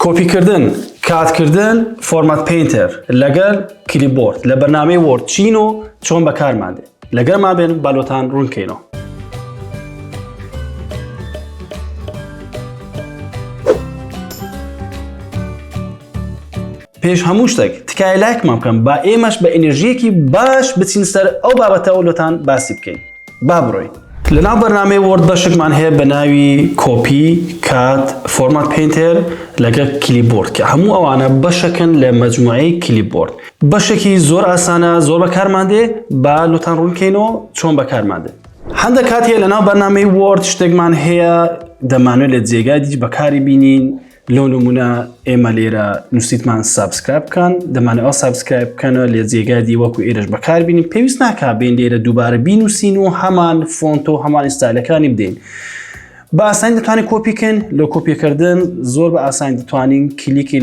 کۆپیکردن، cut کردن، format painter لەگەل clipboard لە بەرنامەی Word چین و چۆن بەکارمان دێت؟ لەگەرمان بێن با لۆتان ڕوون کەینەوە. پێش هەموو شتێک تکایە لایکمان بکەن با ئێمەش بە ئینرژیەکی باش بچین سەر ئەو بابەتەوە لۆتان باسی بکەین. با بڕۆین. لەناو بەرنامەی Word بەشێکمان هەیە بە ناوی copy، cut، format painter لەگەڵ clipboard کە هەموو ئەوانە بەشەکن لە مەجموعەی clipboard. بەشێکی زۆر ئاسانە زۆر بەکارمان دێ با لۆتان ڕوونکەینەوە چۆن بەکارمان دێ. هەندێک کات هەیە لەناو بەرنامەی Word شتێکمان هەیە دەمانوێت لە جێگای دیش بەکاری بینین لۆ نمونە ئێمە لێرە نووسیتمان subscribe بکەن دەمانێت ئەو subscribe بکەنەوە لێ جێگای دی وەکو ئێرەش بەکاربینین پێویست ناکا بین لێرە دووبارە بینوسین و هەمان font و هەمان ستایلەکانی بدەین بە ئاسانی دەتوانین کۆپیکەن لە کۆپیکردن زۆر بە ئاسانی دەتوانین کلیکی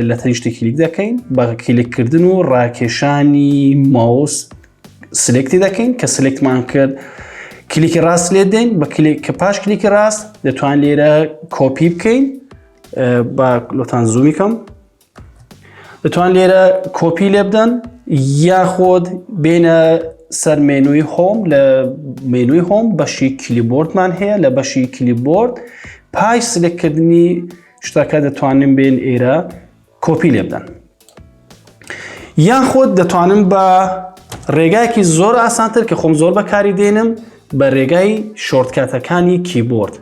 لە تەنیشتی کلیک دەکەین بە کلیککردن و ڕاکێشانی ماوس select ی دەکەین کە select مان کرد کلیکی ڕاست لێ دێن بە کلیک کە پاش کلیکی ڕاست دەتوان لێرە کۆپی بکەین با لۆتان زوومی کەم دەتوان لێرە کۆپی لێ بدەن یاخۆد بێنە سەر menu ی home لە menu ی home بەشی clipboard مان هەیە لە بەشی clipboard پاش select کردنی شتەکە دەتوانن بێن ئێرە کۆپی لێ بدەن یاخود دەتوانم بە ڕێگایەکی زۆر ئاسانتر کە خۆم زۆر بەکاری دێنم بە ڕێگای shortcut ەکانی کیبۆرد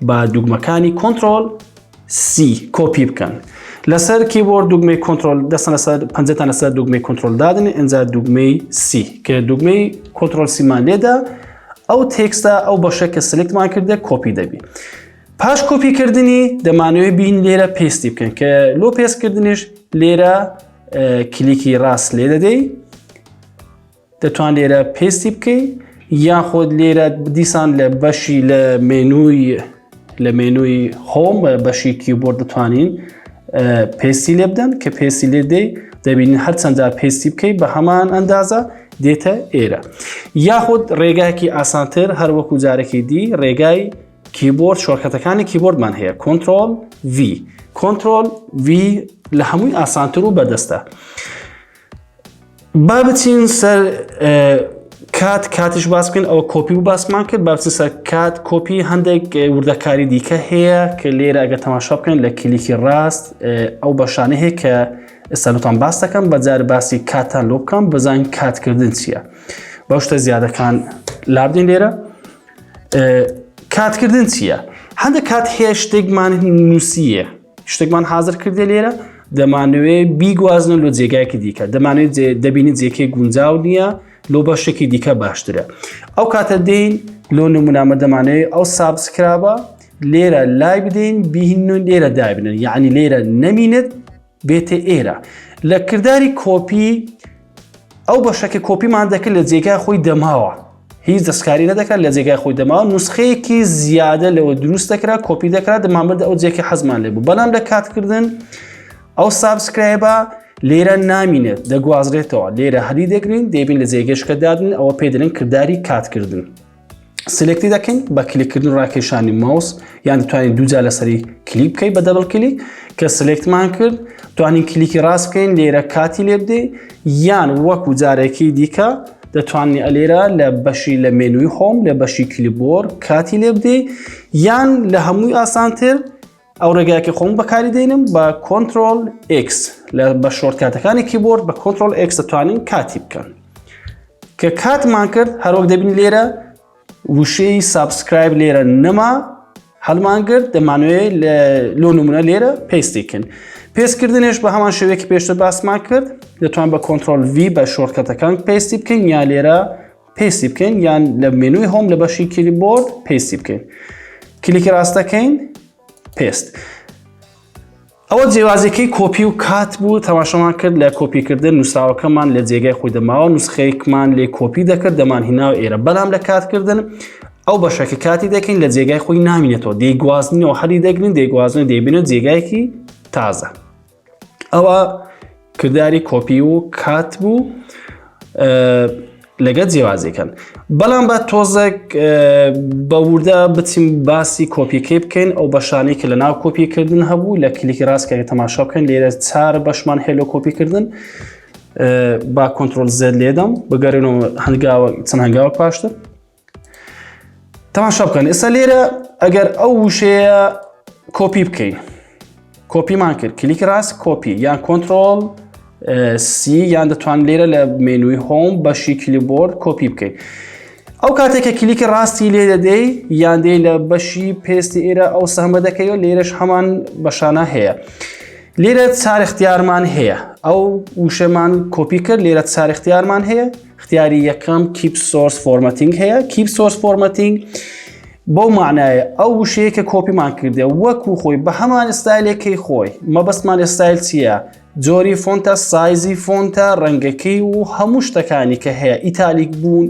بە دوگمەکانی control C کۆپی بکەن لەسەر کیبۆرد دوگمەی کۆنترۆل دەستان لەسەر پەنجەتان لەسەر دوگمەی کۆنترۆل دادن ئینجا دوگمەی C کە دوگمەی control C مان لێدا ئەو text ە ئەو بەشە کە select مان کردە کۆپی دەبی پاش کۆپی کردنی دەمانەوێت بین لێرە paste ی بکەن کە لۆ paste کردنیش لێرە کلیکی ڕاست لێ دەدەی دەتوان لێرە paste ی بکەی یاخود لێرە دیسان لە بەشی لە menu ی لە menu ی home بەشی کیبۆرد دەتوانین paste ی لێ بدەن کە paste ی لێ دەی دەبینین هەر چەندجار paste ی بکەیت بە هەمان ئەندازە دێتە ئێرە یاخود ڕێگایەکی ئاسانتر هەروەکو جارێکی دی ڕێگای کیبۆرد shortcut ەکانی کیبۆردمان هەیە control V control V لە هەمووی ئاسانتر و بەدەستە با بچین سەر cut cut یش باس بکەین ئەوە کۆپی و باسمان کرد با بچین سەر cut کۆپی هەندێک وردەکاری دیکە هەیە کە لێرە ئەگەر تەماشا بکەن لە کلیکی ڕاست ئەو بەشانە هەیە کە ئێستا لەتان باس دەکەم بەجار باسی cut تان لۆ بکەم بزان cut کردن چییە بەو شتە زیادەکان لابدین لێرە cut کردن چییە؟ هەندێک کات هەیە شتێکمان نووسیە شتێکمان حاضر کردێ لێرە دەمانەوێ بیگوازن لۆ جێگایەکی دیکە دەمانێت دەبینی جێکەی گونجاو نییە لۆ بەشێکی دیکە باشترە ئەو کاتە دێین لۆ نمونامە دەمانەوێت ئەو subscribe ە لێرە لای بدەین بهین و لێرە دابنن یعنی لێرە نەمینێت بێتە ئێرە لە کرداری کۆپی ئەو بەشە کە کۆپیمان دەکرد لە جێگای خۆی دەماوە هیچ دەستکاری نەدەکرد لە جێگای خۆی دەماوە نوسخەیەکی زیادە لەوە دروست دەکرا کۆپی دەکرا دەمانبرد ئەو جێکی حەزمان لێ بوو بەڵام لە cut کردن ئەو subscribe ە لێرە نامینێت دەگوازرێتەوە لێرە هەلی دەگرین دەیبین لە جێگەشکە دادن ئەوە پێ دەڵێن کرداری cut کردن select ی دەکەین بە کلیککردن ڕاکێشانی ماوس یان دەتوانین دووجار لەسەری کلیک بکەیت بە double click کە select مان کرد توانین کلیکی ڕاست بکەین لێرە cut ی لێ بدەین یان وەکو جارێکی دیکە دەتوانین ئەلێرە لە بەشی لە menu ی home لە بەشی clipboard cut ی لێ بدەیت یان لە هەمووی ئاسانتر ئەو ڕێگایەکی خۆم بەکاری دێنم بە control X لە بە shortcut ەکانی کیبۆرد بە control X دەتوانین cut ی بکەن کە cut مان کرد هەروەک دەبین لێرە وشەی subscribe لێرە نەما هەڵمان گرت دەمانوێت لۆ نمونە لێرە paste ی کەن paste کردنیش بە هەمان شێوەیەکی پێشتر باسمان کرد دەتوان بە control V بە shortcut ەکان paste ی بکەین یا لێرە paste ی بکەین یان لە menu ی home لە بەشی clipboard paste ی بکەین کلیکی ڕاستەکەین paste ئەوە جیاوازیەکەی کۆپی و cut بوو تەماشەمان کرد لە کۆپیکردن نووسراوەکەمان لە جێگای خۆی دەماوە نوسخەیەکمان لێ کۆپی دەکرد دەمان هیناو ئێرە بەڵام لە cut کردن ئەو بەشەکە cut ی دەکەین لە جێگای خۆی نامینێتەوە دەیگوازنەوە هەلی دەگرین دەیگوازن دەیبینە جێگایەکی تازە ئەوە کرداری کۆپی و cut بوو. لەگە جیاوازیکەن بەڵام بە تۆزێک بە وردە بچین باسی کۆپیەکەی بکەین ئەو بەشانەی کە لە ناو کۆپیکردن هەبوو لە کلیکی ڕاست کە تەماشا بکەن لێرە چار بەشمان هەیە لە کۆپیکردن با control Z لێدەم بگەرێنەوە هەنگاوە چەند هەنگاوە پاشتر تەماشا بکەن ئێستا لێرە ئەگەر ئەو وشەیە کۆپی بکەین کۆپیمان کرد کلیک ڕاست کۆپی یان control C یان دەتوان لێرە لە menu ی home بەشی clipboard کۆپی بکەین ئەو کاتێک کە کلیکی ڕاستی لێ دەدەی یان دێ لە بەشی paste ی ئێرە ئەو سەهمە دەکەیەوە لێرەش هەمان بەشانە هەیە لێرە چار اختیارمان هەیە ئەو وشەمان کۆپی کرد لێرە چار اختیارمان هەیە اختیاری یەکەم keep source formatting هەیە keep source formatting بەو معنایە ئەو وشەیە کە کۆپیمان کردێ وەکو خۆی بە هەمان ستایلێکی خۆی مەبەستمان لە ستایل چییە؟ جۆری فۆنتە سایزی فۆنتە ڕەنگەکەی و هەموو شتەکانی کە هەیە italic بوون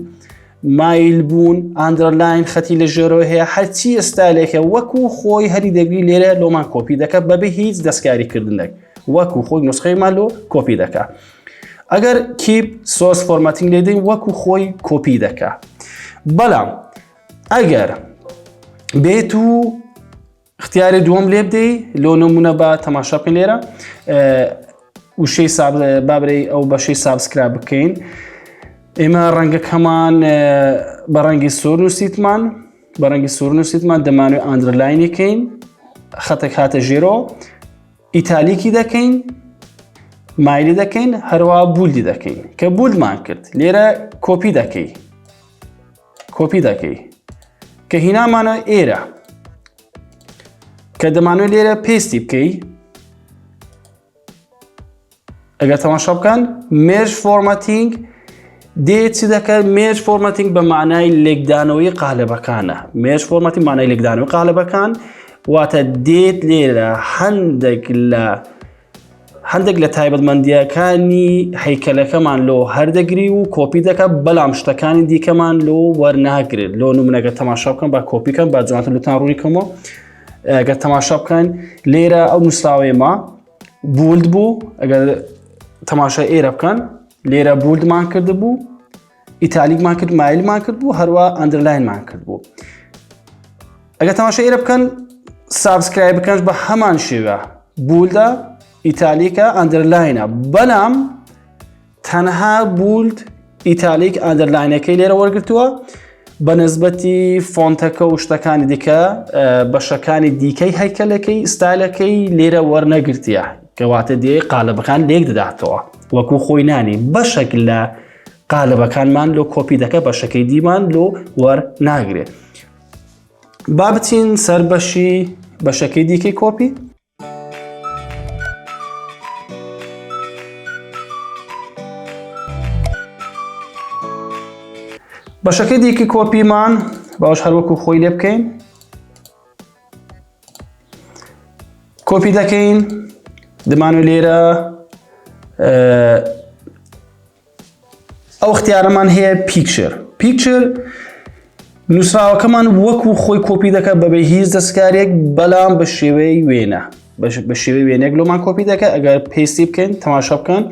مایل بوون underline خەتی لە ژێرەوە هەیە هەرچی ستایلێکە وەکو خۆی هەری دەگری لێرە لۆمان کۆپی دەکە بەبێ هیچ دەستکاری کردنێک وەکو خۆی نسخەیمان لۆ کۆپی دەکا ئەگەر keep source formatting لێدەین وەکو خۆی کۆپی دەکا بەڵام ئەگەر بێت و اختیاری دووەم لێ بدەی لۆ نمونە بە تەماشا بکەین لێرە وشەی بابرەی ئەو بەشەی subscribe بکەین ئێمە ڕەنگەکەمان بە ڕەنگی سوور نووسیتمان بە ڕەنگی سوور نووسیتمان دەمانوێت underline ی کەین خەتێک هاتە ژێرۆ italic ی دەکەین مایلی دەکەین هەروە bold ی دەکەین کە bold مان کرد لێرە کۆپی دەکەی کۆپی دەکەی کە هینامانە ئێرە کە دەمانوێت لێرە paste ی بکەی ئەگەر تەماشا بکەن merge formatting دێ چی دەکات merge formatting بە معنای لێکدانەوەی قالبەکانە merge formatting معنای لێکدانەوەی قالبەکان واتە دێت لێرە هەندێک لە هەندێک لە تایبەتمەندیەکانی هەیکەلەکەمان لۆ هەردەگری و کۆپی دەکات بەڵام شتەکانی دیکەمان لۆ وەرناگرێت لۆ نمونەگە تەماشا بکەم با کۆپیکەم با جوانتر لەتان ڕوونی کەمەوە ئەگەر تەماشا بکەن لێرە ئەو نووسراوەیەما bold بوو ئەگەر تەماشای ئێرە بکەن لێرە bold مان کردبوو italic مان کرد مایلمان کرد بوو هەروە underline مان کرد بوو ئەگەر تەماشای ئێرە بکەن subscribe بکەن بە هەمان شێوە bold ە italic ە underline ە بەڵام تەنها bold italic underline ەکەی لێرە وەرگتووە بە نسبەتی فۆنتەکە و شتەکانی دیکە بەشەکانی دیکەی هەیکەلەکەی ستایلەکەی لێرە وەرنەگرتیە کەواتە دێ قالبەکان لێک دەداتەوە وەکو خۆی نانی بەشێک لە قالبەکانمان لۆ کۆپی دەکە بەشەکەی دیمان لۆ وەرناگرێت با بچین سەر بەشی بەشەکەی دیکەی کۆپی بەشەکەی دیکە کۆپیمان باش هەروەکو خۆی لێ بکەین کۆپی دەکەین دمانو لێرە ئەو اختیارەمان هەیە picture picture نووسراوەکەمان وەکو خۆی کۆپی دەکات بەبێ هیچ دەستکارێک بەڵام بە شێوەی وێنە بە شێوەی وێنێک لۆمان کۆپی دەکات ئەگەر paste ی بکەین تەماشا بکەن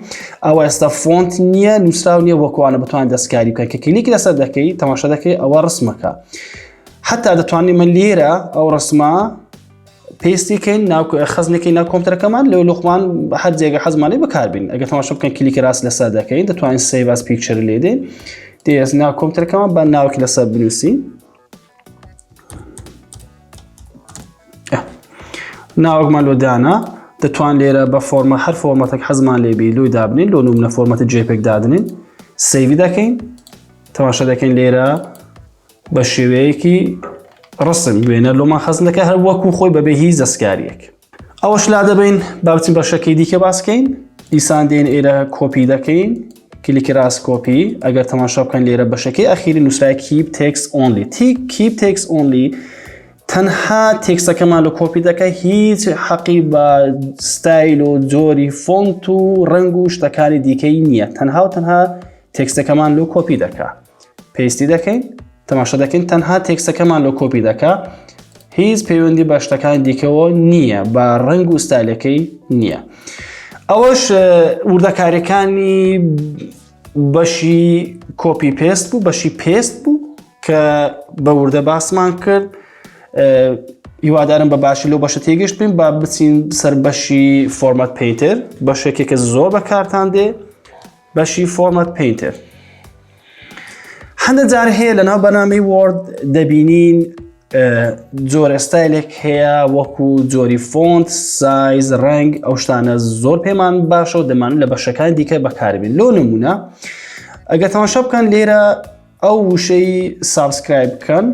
ئەوە ئێستا فۆنت نییە نووسراو نییە وەکوانە بتوان دەستکاری بکەن کە کلیک لەسەر دەکەی تەماشا دەکەی ئەوە ڕسمەکە حتا دەتوانین من لێرە ئەو ڕسمە paste ی کەین ناو خەزنێکی ناو کۆمپیوتەرەکەمان لەو لوقمان هەر جێگە حەزمانی بەکاربین ئەگەر تەماشا بکەن کلیکی ڕاست لەسەر دەکەین دەتوانین save as picture لێدەین دێس ناو کۆمپیوتەرەکەمان بە ناوکی لەسەر بنووسین ناوەکمان لۆ دانا دەتوان لێرە بە فۆرمە هەر فۆرمەتێک حەزمان لێبی لۆی دابنین لۆ نمونە فۆرمەتی JPEG دادنین save ی دەکەین تەماشا دەکەین لێرە بە شێوەیەکی ڕسم وێنە لۆمان خەزن دەکات هەر وەکو خۆی بەبێ هیچ دەستکاریەک ئەوەش لا دەبین با بچین بەشەکەی دیکە باسکەین دیسان دێن ئێرە کۆپی دەکەین کلیکی ڕاست کۆپی ئەگەر تەماشا بکەن لێرە بەشەکەی ئەخیری نووسرای keep text only تی keep text only تەنها تێکسەکەمان لە کۆپی دەکە هیچ حەقی بە ستایل و جۆری فۆنت و ڕنگ و شتەکانی دیکەی نییە تەنها و تەنها تێکستەکەمان لۆ کۆپی دەکا paste ی دەکەین تەماشا دەکەین تەنها تێکستەکەمان لۆ کۆپی دەکا هیچ پەیوەندی بە شتەکانی دیکەوە نییە بە ڕنگ و ستایلەکەی نییە ئەوەش وردەکاریەکانی بەشی copy paste بوو بەشی paste بوو کە بە وردە باسمان کرد هیوادارم بە باشی لەو بەشە تێگەشت بین با بچین سەر بەشی format painter بەشێکێک کە زۆر بەکارتان دێ بەشی format painter هەندە جار هەیە لەناو بەنامی Word دەبینین جۆرە ستایلێک هەیە وەکو جۆری font size ڕەنگ ئەو شتانە زۆر پێمان باشە و دەمان لە بەشەکان دیکە بەکاربین لۆ نمونە ئەگەر تەماشا بکەن لێرە ئەو وشەی subscribe بکەن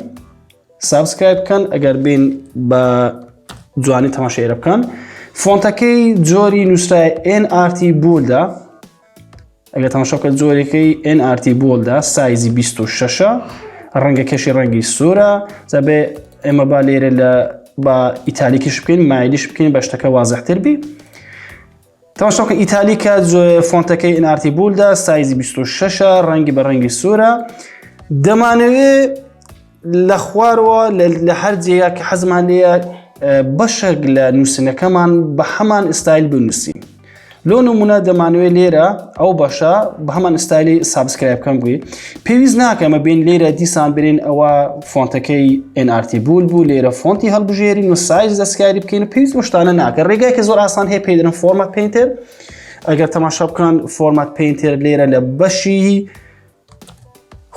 subscribe بکەن ئەگەر بین بە جوانی تەماشێرە بکەن فۆنتەکەی جۆری نووسرای NRT bold ە ئەگەر تەماشا بکەن جۆرەکەی NRT bold ە سایزی 26ە ڕەنگەکەشی ڕەنگی سوورە جابێ ئێمە با لێرە لە با italic یش بکەین مایلیش بکەین بە شتەکە وازحتر بی تەماشا بکەن italic ە فۆنتەکەی NRT bold ە سایزی 26ە ڕەنگی بە ڕەنگی سوورە دەمانەوێ لە خوارەوە لە هەر جێیە کە حەزمان لێیە بەشێک لە نووسینەکەمان بە هەمان ستایل بنووسین لۆ نمونە دەمانوێت لێرە ئەو بەشە بە هەمان ستایلی subscribe بکەم بووی پێویست ناکەمە بین لێرە دیسان برین ئەوە فۆنتەکەی NRT bold بوو لێرە فۆنتی هەڵبژێرین و سایز دەستکاری بکەین و پێویست بە شتانە ناکە ڕێگایکە زۆر ئاسان هەیە پێی دەرن format painter ئەگەر تەماشا بکەن format painter لێرە لە بەشی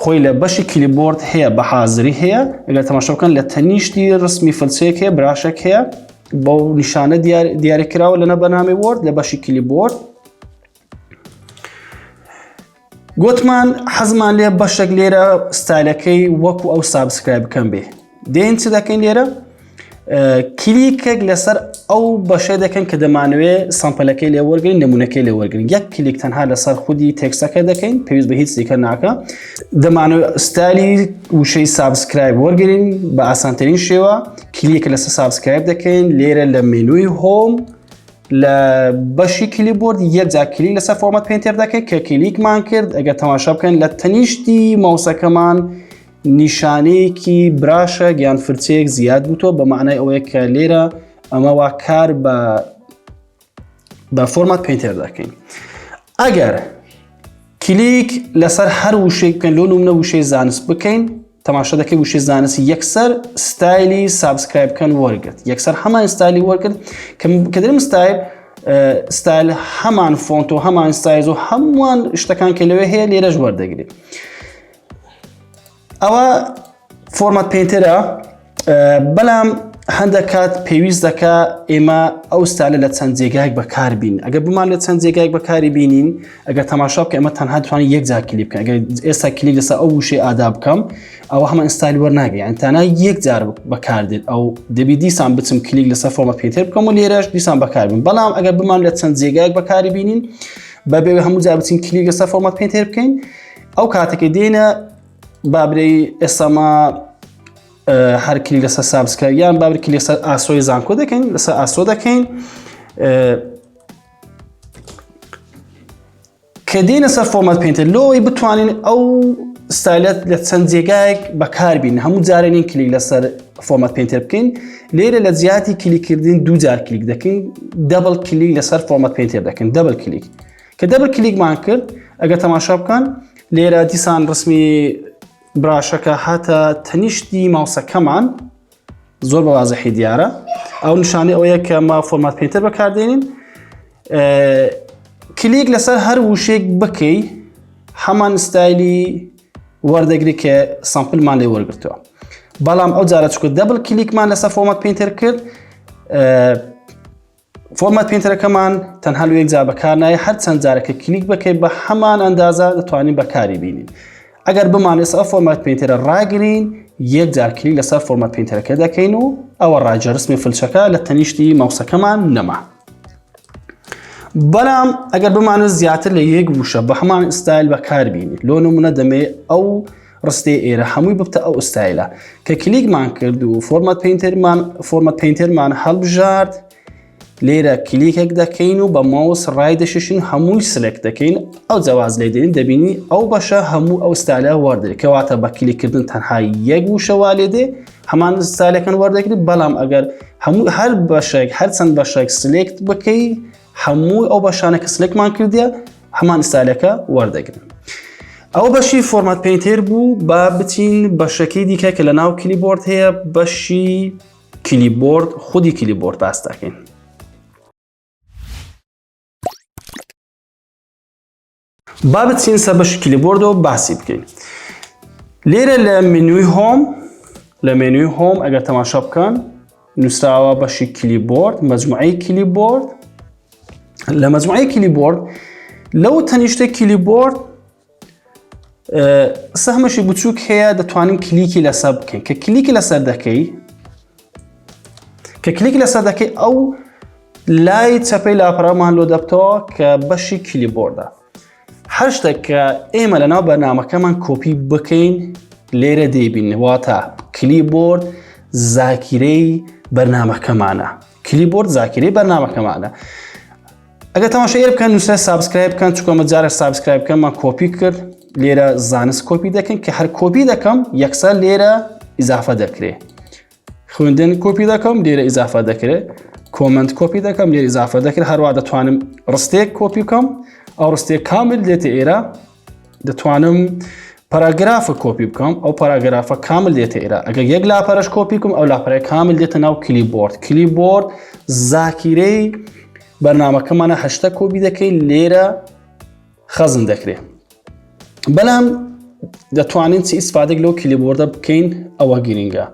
خۆی لە بەشی clipboard هەیە بە حازری هەیە ئەگەر تەماشا بکەن لە تەنیشتی ڕسمی فلچەیەک هەیە brush ێک هەیە بەو نیشانە دیاری کراوە لەنە بەنامی Word لە بەشی clipboard گوتمان حەزمان لێ بەشێک لێرە ستایلەکەی وەکو ئەو subscribe بکەم بێ دێن چ دەکەین لێرە کلیکێک لەسەر ئەو بەشە دەکەن کە دەمانەوێت sample ەکەی لێ وەرگین نمونەکەی لێ وەرگین یەک کلیک تەنها لەسەر خودی تێکسەکە دەکەین پێویست بە هیچ دیکە ناکە دەمانەوێت ستایلی وشەی subscribe وەرگین بە ئاسانترین شێوە کلیک لەسەر subscribe دەکەین لێرە لە menu ی home لە بەشی clipboard یەکجار کلیک لەسەر format painter دەکەین کە کلیکمان کرد ئەگەر تەماشا بکەن لە تەنیشتی ماوسەکەمان نیشانەیەکی brush ێک یان فرچەیەک زیاد بووتەوە بە معنای ئەوەیە کە لێرە ئەمە وا کار بە بە format painter دەکەین ئەگەر کلیک لەسەر هەر وشەیەک بکەن لۆ نمونە وشەی زانست بکەین تەماشا دەکەی وشەی زانستی یەکسەر ستایلی subscribe بکەن وەرگرت یەکسەر هەمان ستایلی وەرگرت کە دەرم ستایل ستایل هەمان فۆنت و هەمان سایز و هەمووان شتەکان کە لەوێ هەیە لێرەش وەردەگرێت ئەوە format painter ە بەڵام هەندێک کات پێویست دەکا ئێمە ئەو ستایلە لە چەند جێگایەک بەکاربین ئەگەر بمان لە چەند جێگایەک بەکاری بینین ئەگەر تەماشا بکە ئەمە تەنها توانین یەک جار کلیک بکەن ئەگەر ئێستا کلیک لەسەر ئەو وشەی ئادا بکەم ئەوە هەمان ستایل وەرناگرێت یان تەنها یەک جار بەکاردێت ئەو دەبی دیسان بچم کلیک لەسەر format painter بکەم و لێرەش دیسان بەکاربین بەڵام ئەگەر بمان لە چەند جێگایەک بەکاری بینین بەبێ هەموو جار بچین کلیک لەسەر format painter بکەین ئەو کاتێکی دێنە بابرەی ئێستاما هەر کلی لەسەر subscribe یان بابر کلی لەسەر ئاسۆی زانکۆ دەکەین لەسەر ئاسۆ دەکەین کە دێنە سەر format painter لۆی بتوانین ئەو ستایلەت لە چەند جێگایەک بەکاربین هەموو جارێنین کلیک لەسەر format painter بکەین لێرە لە جیاتی کلیکردن دوو جار کلیک دەکەین double click لەسەر format painter دەکەین double click کە double click مان کرد ئەگەر تەماشا بکەن لێرە دیسان ڕسمی brush ەکە هاتە تەنیشتی ماوسەکەمان زۆر بە وازحی دیارە ئەو نیشانەی ئەوەیە کە ما format painter بەکاردێنین کلیک لەسەر هەر وشێک بکەی هەمان ستایلی وەردەگری کە sample مان لێ وەرگتووە بەڵام ئەو جارە چکە double click مان لەسەر format painter کرد format painter ەکەمان تەنها لە یەک جار بەکار نایە هەر چەند جارەکە کلیک بکەیت بە هەمان ئەندازە دەتوانین بەکاری بینین ئەگەر بمان ئێستا ئەو format painter ە ڕاگرین یەک جار کلیک لەسەر format painter ەکە دەکەین و ئەوە ڕاجە ڕسمی فلچەکە لە تەنیشتی ماوسەکەمان نەما بەڵام ئەگەر بمانە زیاتر لە یەک وشە بە هەمان ستایل بەکاربینیت لۆ نمونە دەمێ ئەو ڕستەی ئێرە هەمووی ببتە ئەو ستایلە کە کلیکمان کرد و format painter مان format painter مان هەڵبژارد لێرە کلیکێک دەکەین و بە ماوس ڕای دەششین هەمووی select دەکەین ئەو جەواز لێ دێن دەبینی ئەو بەشە هەموو ئەو ستایلە وەردرێت کەواتە بە کلیکردن تەنها یەک وشە وا لێ دێ هەمان ستایلەکان وەردەگرێت بەڵام ئەگەر هەموو هەر بەشێک هەر چەند بەشێک select بکەی هەموو ئەو بەشانە کە select مان کردیە هەمان ستایلەکە وەردەگرن. ئەوە بەشی format painter بوو با بچین بەشەکەی دیکە کە لە ناو clipboard هەیە بەشی clipboard خودی clipboard باس دەکەین. با بچین سەر بەشی clipboard ەوە باسی بکەین لێرە لە menu ی home لە menu ی home ئەگەر تەماشا بکەن نووسراوە بەشی clipboard مەجموعەی clipboard لە مەجموعەی clipboard لەو تەنیشتە clipboard سەهمەشی بچووک هەیە دەتوانین کلیکی لەسەر بکەین کە کلیکی لەسەر دەکەی کە کلیک لەسەر دەکەی ئەو لای چەپەی لاپەڕەمان لۆ دەبتەوە کە بەشی clipboard ە هەر شتێک کە ئێمە لەناو بەرنامەکەمان کۆپی بکەین لێرە دەیبین واتە clipboard زاکیرەی بەرنامەکەمانە clipboard زاکیرەی بەرنامەکەمانە ئەگەر تەماشا ئێرە بکەن نووسرا subscribe بکەن چونکە ئەمە جارێک subscribe بکەم من کۆپی کرد لێرە زانست کۆپی دەکەن کە هەر کۆپی دەکەم یەکسەر لێرە ئیزافە دەکرێ خوێندن کۆپی دەکەم لێرە ئیزافە دەکرێت comment کۆپی دەکەم لێرە ئیزافە دەکرێت هەروە دەتوانم ڕستێک کۆپی بکەم ئەو ڕستێک کامل دێتە ئێرە دەتوانم پەراگرافە کۆپی بکەم ئەو پەراگرافە کامل دێتە ئێرە ئەگەر یەک لاپەرش کۆپی بکەم ئەو لاپەرە کامل دێتە ناو clipboard clipboard زاکیرەی بەرنامەکەمانە هەشتا کۆپی دەکەی لێرە خەزن دەکرێت بەڵام دەتوانین چی ئیسفادێک لەو clipboard ە بکەین ئەوە گرنگە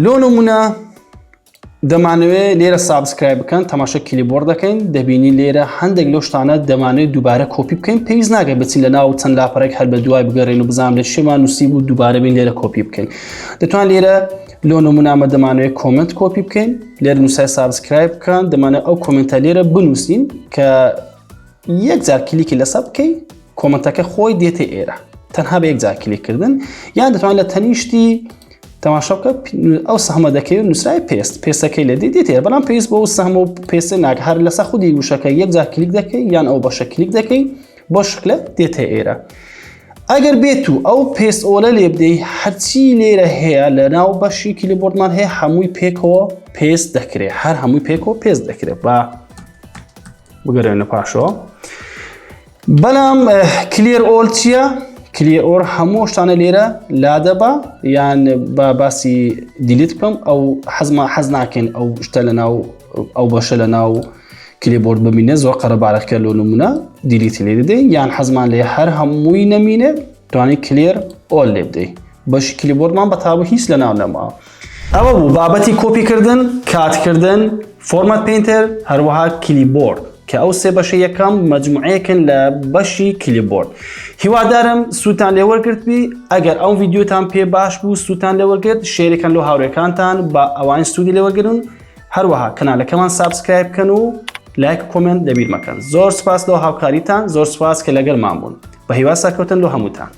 لۆ نمونە دەمانەوێت لێرە subscribe بکەن تەماشا clipboard دەکەین دەبینی لێرە هەندێک لەو شتانە دەمانەوێت دووبارە کۆپی بکەین پێویست ناکە بچین لە ناو چەند لاپەڕێک هەر بە دوای بگەڕێن و بزانام لە شێمان نووسی بوو دووبارە بین لێرە کۆپی بکەین دەتوان لێرە لۆ نمونامە دەمانەوێت comment کۆپی بکەین لێرە نووسای subscribe بکەن دەمانێت ئەو comment ە لێرە بنووسین کە یەک جار کلیکی لەسەر بکەی comment ەکە خۆی دێتە ئێرە تەنها بە یەک جار کلیککردن یان دەتوان لە تەنیشتی تەماشا بکە ئەو سەهمە دەکەی و نووسرای paste paste ەکەی لە دێت دێتێ بەڵام paste بۆ سەهم و paste ە ناکە هەر لەسەر خودی وشەکە یەک جار کلیک دەکەی یان ئەو بەشە کلیک دەکەی بۆ شکلە دێتە ئێرە ئەگەر بێت و ئەو paste all ە لێ بدەی هەرچی لێرە هەیە لە ناو بەشی clipboard مان هەیە هەمووی پێکەوە paste دەکرێت هەر هەمووی پێکەوە paste دەکرێت بە بگەرێنە پاشەوە بەڵام clear all چییە؟ clear all هەموو شتانە لێرە لادەبا یان بە باسی delete بکەم ئەو حەزما حەز ناکەین ئەو شتە لە ناو ئەو بەشە لە ناو clipboard بمینێ زۆر قەرەبارەکە لۆ نمونە delete لێ دەدەی یان حەزمان لێ هەر هەمووی نەمینێ توانی clear all لێ بدەی بەشی clipboard مان بە تابوو هیچ لە ناو نەما ئەوە بوو بابەتی کۆپیکردن، cut کردن، format painter، هەروەها clipboard کە ئەو سێ بەشە یەکەم مەجموعەیەکن لە بەشی clipboard. هیوادارم سوودتان لێ وەرگرتبی، ئەگەر ئەو ڤیدیۆتان پێ باش بوو سوودتان لێ وەرگرت share ی کەن لۆ هاورێکانتان با ئەوان سوودی لێ وەرگرن، هەروەها کەنالەکەمان subscribe بکەن و لایک و comment لەبیر مەکەن. زۆر سوپاس لۆ هاوکاریتان، زۆر سوپاس کە لەگەلمان بوون. بە هیوا سەرکەوتن لۆ هەمووتان.